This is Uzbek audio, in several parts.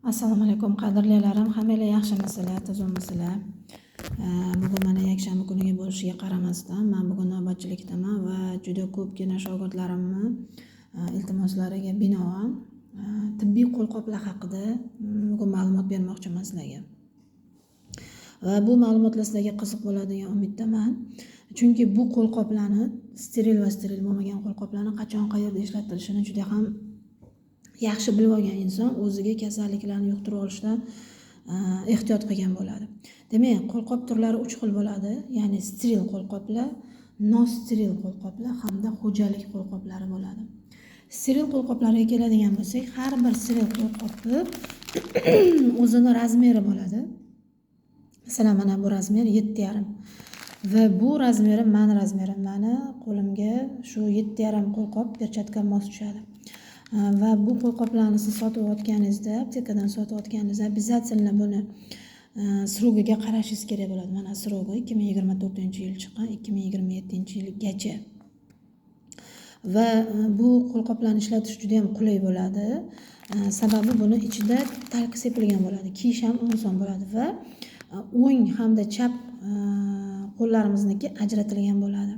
Assalomu alaykum, qadrlilarim. Hammanglar yaxshimisizlar, tuzukmisizlar? Bugun mana yakshanba kuniga bo'lishiga qaramasdan, man bugun navbatchilikdaman va juda ko'pgina shogirdlarimni iltimoslariga binoan tibbiy qo'lqoplar haqida bugun ma'lumot bermoqchiman sizlarga. Va bu ma'lumotlar sizlarga qiziq bo'ladi degan umiddaman. Chunki bu qo'lqoplarni, steril va steril bo'lmagan qo'lqoplarni qachon, qayerda ishlatilishini juda ham yaxshi bilib olgan inson o'ziga kasalliklarni yuqtirib olishdan ehtiyot qilgan bo'ladi. Demak, qo'lqop turlari uch xil bo'ladi, ya'ni steril qo'lqoplar, nosteril qo'lqoplar hamda xo'jalik qo'lqoplari bo'ladi. Steril qo'lqoplarga keladigan bo'lsak, har bir steril qo'lqopni o'zini razmeri bo'ladi. Masalan, mana bu razmer 7,5 va bu razmerim mani razmerim, mani qo'limga shu 7,5 qo'lqop, perchatka mos tushadi. Va bu qo'lqoplarni siz sotib olganingizda, aptekadan sotib olganingizda обязательно buni срок iga qarashingiz kerak bo'ladi. Mana срок i 2024-yil chiqqan, 2027-yilgacha. Va bu qo'lqoplarni ishlatish juda ham qulay bo'ladi. Sababi buni ichida talk sepilgan bo'ladi, kiyish ham oson bo'ladi va o'ng hamda chap qo'llarimizniki ajratilgan bo'ladi.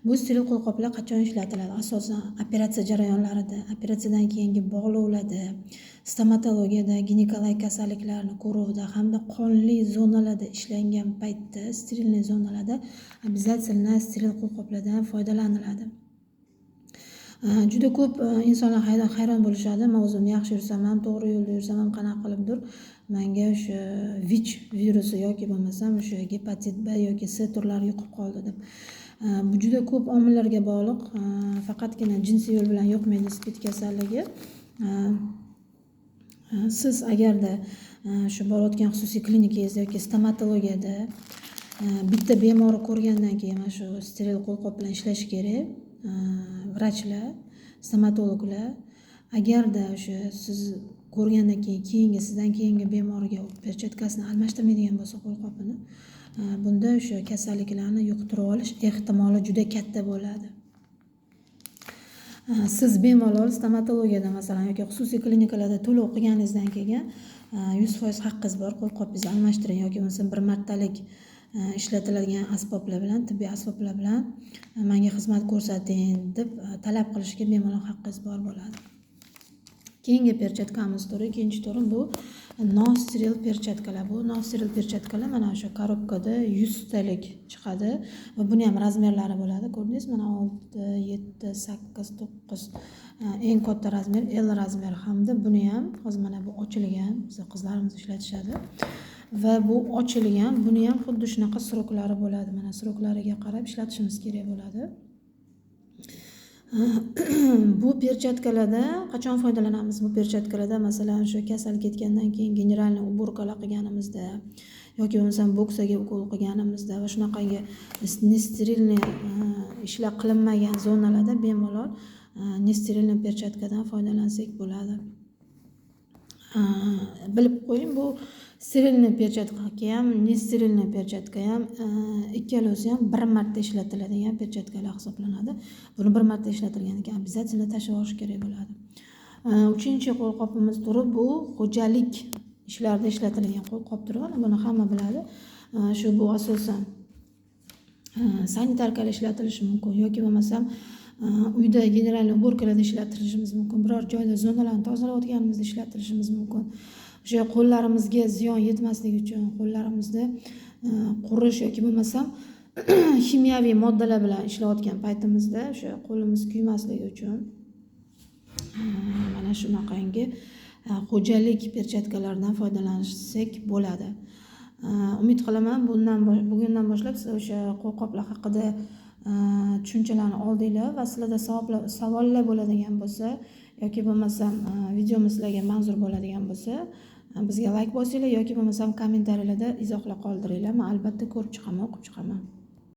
Bu steril qo'lqoplar qachon ishlatiladi? Asosan operatsiya jarayonlarida, operatsiyadan keyingi bog'lovlarda, stomatologiyada, ginekologik kasalliklarni ko'ruvda hamda qonli zonalarda ishlangan paytda, стерильный zonalarda обязательно steril qo'lqoplardan foydalaniladi. Juda ko'p insonlar hayron bo'lishadi. Man o'zim yaxshi yursam ham, to'g'ri yo'lda yursam ham, qanaqa qilibdir manga o'sha ВИЧ virusi yoki bo'lmasam o'sha gepatit B yoki C turlari yuqib qoldi deb. Bu juda ko'p omillarga bog'liq. Faqatgina jinsiy yo'l bilan yuqmaydi СПИД kasalligi. Siz agarda shu borayotgan xususiy klinikangizda yoki stomatologiyada bitta bemorni ko'rgandan keyin mana shu steril qo'lqop bilan ishlashi kerak vrachlar, stomatologlar. Agarda o'sha siz ko'rgandan keyin keyingi, sizdan keyingi bemorga perchatkasini almashtirmaydigan bo'lsa, qo'lqopini, bunda o'sha kasalliklarni yuqtirib olish ehtimoli juda katta bo'ladi. Siz bemalol stomatologiyada, masalan, yoki xususiy klinikalarda to'lov qilganingizdan keyin 100% haqqingiz bor, qo'lqopingizni almashtiring yoki bo'lmasa bir martalik ishlatiladigan asboblar bilan, tibbiy asboblar bilan manga xizmat ko'rsating deb talab qilishga bemalol haqqingiz bor bo'ladi. Keyingi perchatkamiz turi, ikkinchi turi, bu nosteril perchatkalar. Bu nosteril perchatkalar mana shu korobkada 100 talik chiqadi va buni ham razmerlari bo'ladi. Ko'rdingiz, mana 6, 7, 8, 9, eng katta razmer L razmer. Hamda buni ham hozir, mana bu ochilgan, biza qizlarimiz ishlatishadi va bu ochilgan. Buni ham xuddi shunaqa срок lari bo'ladi. Mana срок lariga qarab ishlatishimiz kerak bo'ladi. Bu perchatkalarda qachon foydalanamiz? Bu perchatkalarda, masalan, o'sha kasal ketgandan keyin генеральный уборка lar qilganimizda yoki bo'lmasam bo'ksaga ukol qilganimizda va shunaqangi нестерильный ishlar qilinmagan zonalarda bemalol нестерильный perchatkadan foydalansak bo'ladi. Bilib qo'ying, bu стерильный perchatka ham, нестерильный perchatka ham, ikkalasi ham bir marta ishlatiladigan perchatkalar hisoblanadi. Buni bir marta ishlatilgandan keyin обязательно tashlab yuborish kerak bo'ladi. Uchinchi qo'lqopimiz turi, bu xo'jalik ishlarida ishlatilgan qo'lqop turi. Mana buni hamma biladi. Shu bu asosan sanitarkalar ishlatilishi mumkin yoki bo'lmasam uyda генеральный уборка larda ishlatilishimiz mumkin, biror joyda zonalarni tozalayotganimizda ishlatilishimiz mumkin. O'sha qo'llarimizga ziyon yetmasligi uchun, qo'llarimizda qurish yoki bo'lmasam ximiyaviy moddalar bilan ishlayotgan paytimizda o'sha qo'limiz kuymasligi uchun mana shunaqangi xo'jalik perchatkalaridan foydalansak bo'ladi. Umid qilaman, bundan bugundan boshlab sizlar o'sha qo'lqoplar haqida tushunchalarni oldinglar va sizlarda savollar bo'ladigan bo'lsa yoki bo'lmasam videomiz sizlarga manzur bo'ladigan bo'lsa, bizga layk bosinglar yoki bo'lmasam kommentariyalarda izohlar qoldiringlar. Man albatta ko'rib chiqaman, o'qib chiqaman.